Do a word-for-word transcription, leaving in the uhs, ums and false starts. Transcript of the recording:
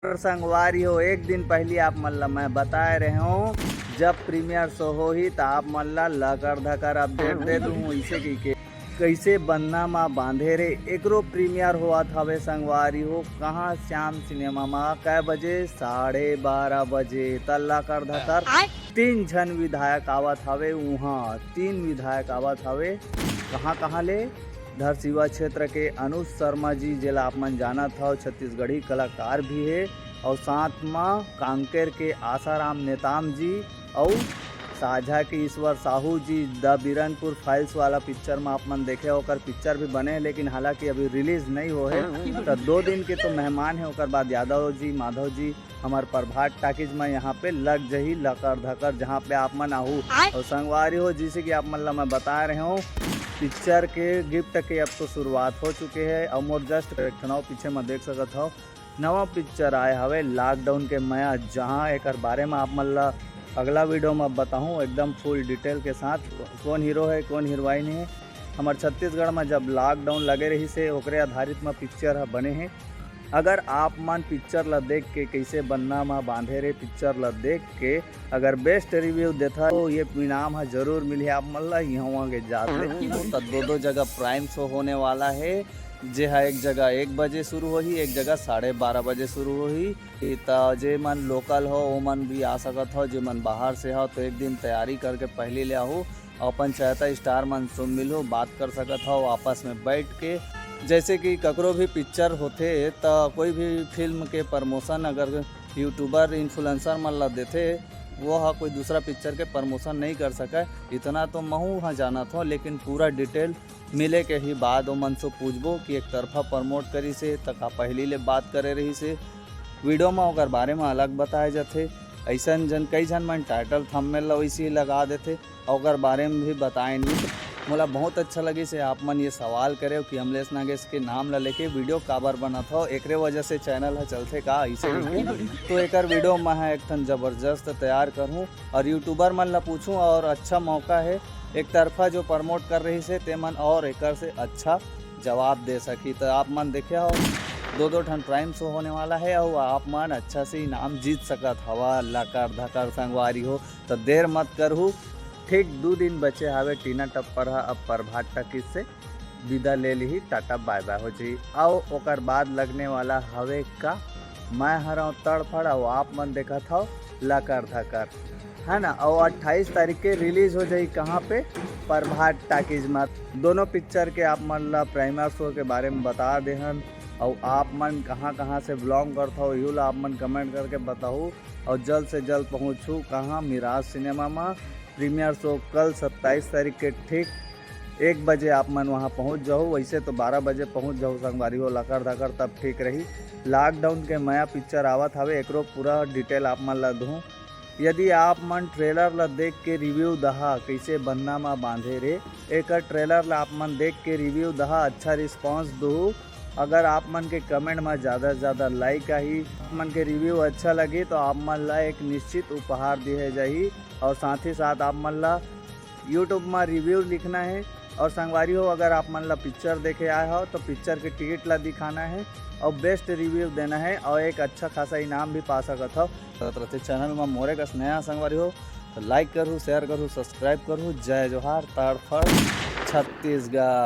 संगवारी हो, एक दिन पहली आप मन ला मैं बताए रहे हूँ, जब प्रीमियर शो होही त आप मन ला लकर धकर अपडेट दे दूँ। इसे कहिके कइसे बन्ना मा बांधे रे, एकरो प्रीमियर होवत हवे संगवारी हो। कहाँ? श्याम सिनेमा मा। कै बजे? साढ़े बारह बजे। त लकर धकर तीन झन विधायक आवत हवे उहाँ। तीन विधायक आवत हवे। कहाँ कहाँ ले? धरसीवा क्षेत्र के अनुज शर्मा जी, जेला आप मन जानत हव, छत्तीसगढ़ी कलाकार भी हे, और साथ मा कांकेर के आसाराम नेताम जी, और साझा के ईश्वर साहू जी। द बीरनपुर फाइल्स वाला पिक्चर मा आप मन देखे, ओकर पिक्चर भी बने हे, लेकिन हालांकि अभी रिलीज नहीं हो हे। त दो दिन के तो मेहमान हे, ओकर बाद यादव जी, माधव जी, हमर प्रभात टाकीज में यहाँ पे लग जही लकर धकर, जहाँ पे आप मन आहू। और संगवारी हो, जैसे कि आप मन ला मैं बता रहे हूँ, पिक्चर के गिफ्ट के अब तो शुरुआत हो चुके है। और मोर जस्ट एक ठन अउ पीछे में देख सकत हव, नवा पिक्चर आए हवे लॉकडाउन के मया, जहाँ एकर बारे में आप मन ला अगला वीडियो में बताहूँ एकदम फुल डिटेल के साथ, कौन हीरो है, कौन हीरोइन है। हमर छत्तीसगढ़ में जब लॉकडाउन लगे रहिस हे, ओकरे आधारित में पिक्चर ह बने हे। अगर आप मन पिक्चर ला देख के, कइसे बन्ना मा बांधे रे पिक्चर ला देख के अगर बेस्ट रिव्यू देथा, तो ये इनाम ह जरूर मिलही आप मन ला। यहाँ के जात ले तो दो दो जगह प्राइम शो होने वाला है, जे हा एक जगह एक बजे शुरू होही, एक जगह साढ़े बारह बजे शुरू होही। त जे मन लोकल हो, वो मन भी आ सकत हो, जे मन बाहर से हो, तो एक दिन तैयारी करके पहले ले आहू। अपन चहेता स्टार मन से मिलहू, बात कर सकत हो आपस में बैठ के। जैसे कि ककरो भी पिक्चर होथे, त कोई भी फिल्म के प्रमोशन अगर यूट्यूबर, इन्फ्लुएंसर मन ला देथे, वो ह कोई दूसरा पिक्चर के प्रमोशन नहीं कर सके। इतना तो महू ह जानत हो, लेकिन पूरा डिटेल मिले के ही बाद ओमन से पूछबो कि एक तरफा प्रमोट करिस हे, त का पहली ले बात करे रहिस हे। वीडियो में ओकर बारे में अलग बताए जाथे। ऐसन जन, कई झन मन टाइटल थंबनेल ला वैसे ही लगा देथे, ओकर बारे में भी बताए नहीं। तो मोला बहुत अच्छा लगिस हे आप मन ये सवाल करे कि अमलेश नागेश के नाम ला लेके वीडियो काबर बनत हो, एकरे वजह से चैनल ह चलथे का ऐसे करके। तो एकर वीडियो मैं ह एक ठन जबरदस्त तैयार करहूँ और यूट्यूबर मन ला पूछूँ, और अच्छा मौका है, एक तरफा जो प्रमोट कर रहिस हे, ते मन और एकर से अच्छा जवाब दे सकी। तो आप मन देखे हो, दो दो ठन प्राइम शो होने वाला है और आप मन अच्छा से इनाम जीत सकत हवा। लकर धकर संगवारी हो, तो देर मत करहू। ठीक दू दिन बचे हवे, टीना टप्पर ह अब प्रभात टाकीज से विदा ले लिही, टाटा बाय बाय हो जी। अउ ओकर बाद लगने वाला हवे का मैं हरव तड़फड़, अउ आप मन देखत हव लकर धकर, है ना। अउ अट्ठाईस तारीख के रिलीज हो जाही। कहाँ पे? प्रभात टाकीज में। दोनों पिक्चर के आप मन ला प्राइमर शो के बारे में बता देहन, अउ आप मन कहाँ कहाँ से बिलोंग करत हव, इहू ला आप मन कमेंट करके बताहू। अउ जल्द से जल्द पहुँचहू कहाँ? मिराज सिनेमा में। प्रीमियर शो कल सत्ताईस तारीख के ठीक एक बजे आप मन वहाँ पहुँच जाहू। वैसे तो बारह बजे पहुँच जाहू संगवारी हो लकर धकर, तब ठीक रही। लॉकडाउन के मया पिक्चर आवत हवे, एकरो पूरा डिटेल आप मन ला दूँ। यदि आप मन ट्रेलर ला देख के रिव्यू दहा, कइसे बन्ना मा बांधे रे, एकर ट्रेलर ला आप मन देख के रिव्यू दहा, अच्छा रिस्पांस दू। अगर आप मन के कमेंट मा ज़्यादा से ज़्यादा लाइक आही, आप मन के रिव्यू अच्छा लगी, तो आप मन ला एक निश्चित उपहार दिए जाही। और साथ ही साथ आप मन ला यूट्यूब मा रिव्यू लिखना है। और संगवारी हो, अगर आप मन ला पिक्चर देखे आए हो, तो पिक्चर के टिकट ला दिखाना है और बेस्ट रिव्यू देना है और एक अच्छा खासा इनाम भी पा सकत हो। तो रहते चैनल मा मोरे कस नया संगवारी हो, तो लाइक करहू, शेयर करहू, सब्सक्राइब करहू। जय जोहार, तड़फड़ छत्तीसगढ़।